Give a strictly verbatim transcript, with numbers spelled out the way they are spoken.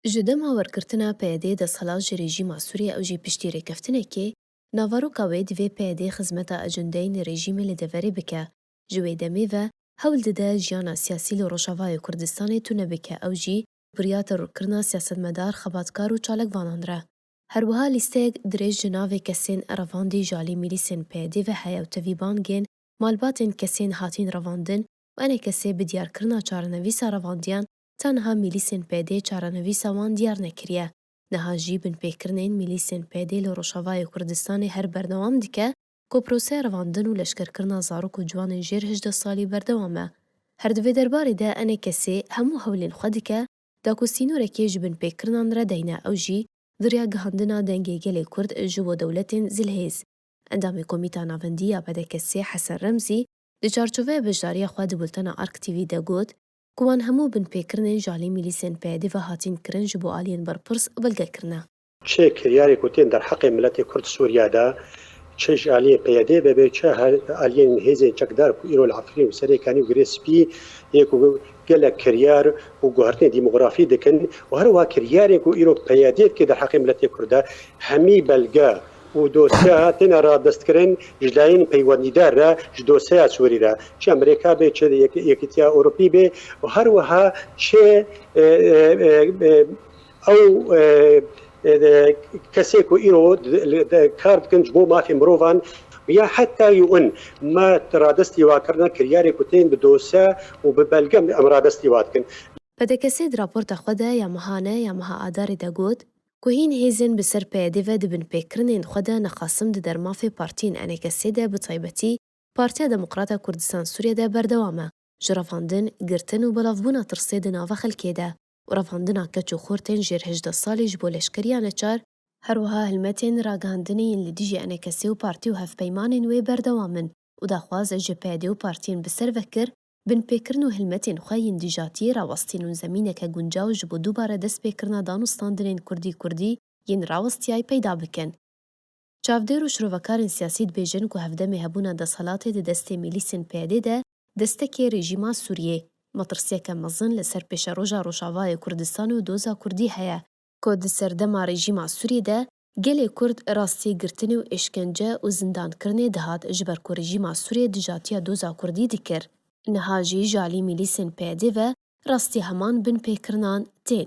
Ji dema wergirtina P Y D desthilat ji rejîma Sûriyê ew jî piştî rêkeftinekê, naveroka wê divê P Y D xizmeta ecendeyên rejîmê li deverê bike. Ji wê demê ve hewl dide jiyana siyasî li Rojavayê Kurdistanê tune bike, ew jî bi riya terorkirina siyasetmedar, xebatkar û çalakvanan re. Her wiha lîsteyek dirêj ji navê kesên revandî ji alî mîlîsên P Y D ve heye û tevî bangên malbatên kesên hatîn revandin û enekesê bi diyarkirina çarenivîsa revandiyan, tenha mîlîsên P Y D çarenivîsa wan diyar nekiriye. Niha jî binpêkirinên mîlîsên P Y D li Rojavayê Kurdistanê her berdewam dike ku proseya revandin û leşkerkirina zarok û ciwanên jêr hejdeh salî berdewam e. Her di vê derbarê de enekesê hemû hewlên xwe dike da ku sînorekê ji binpêkirinan re deyne, ew jî di riya gihandina dengê gelê Kurd ji bo dewletên zilhêz. Endamê Komîta Navendî ya P D K S'ê Hesen Remzî di çarçoveya beşdariya xwe di bultena Ark T V de got ku wan hemû binpêkirinên ji alî mîlîsên P Y D ve hatîn kirin ji bo aliyên berpirs belge kirine. Çi kiryarê ku tên derheqê miletê Kurd Sûriya de, çi ji aliyê P Y D ve be, çi her aliyên hêzên çekdar ku îro li Efrîn û Serêkanî û Girê Spî yê ku gelek kiryar û guhertinê demografî dikin û her wiha kiryarên ku îro P Y D dike derheqê miletê Kurd de, hemî belge û dosya têne radestkirin ji layên peywendîdar re ji dosyeya Sûrî re. Çi Amerîka be, çi Yek-, Yekîtiya Ewropî be û her wiha çi, e, e, e, e, ew, e, e, de, kesê ku îro di, li, de, kar dikin ji bo mafê mirovan ya heta U N, me radestî wa kirine kiryarê ku tên bi dosya û bi belge em radestî wa dikin. P D K S di raporta xwe de ya mehane ya meha Adarê de got ku hîn hêzên bi ser P Y D ve di binpêkirinên xwe de nexasim di dermafê partiyên E N K S'ê de, bi taybetî Partiya Demokrata Kurdistan Sûriyê de berdewam e ji revandin, girtin û belavbûna tirsê di nava xelkê de û revandina keç û xortên jêr hejdeh salî ji bo leşkeriya neçar, her wiha hilmetên ragihandinê yên li dijî E N K S'ê û partî û hevpeymanên wê berdewam in û daxwaz ji P Y D û partiyên bi ser ve kir, binpêkirin û hilmetên xwe yên dijatiyê rawestîn û zemîneke guncaw ji bo dubare destpêkirina danûstandinên kurdî-kurdî yên rawestiyayî peyda bikin. Çavdêr û şirovekarên siyasî dibêjin ku hevdemê hebûna desthilatê di destê mîlîsên P Y D de destekê rejîma Sûriyê, metirsiyeke mezin li ser pêşeroja Rojavayê Kurdistanê û doza Kurdî heye, ku di serdema rejîma Sûriyê de gelê Kurd rastî girtinê û êşkence û zindankirinê dihat, ji ber ku rejîma Sûriyê dijatiya doza Kurdî dikir. Niha jî ji alî mîlîsên P Y D ve rastî heman binpêkirinan tên.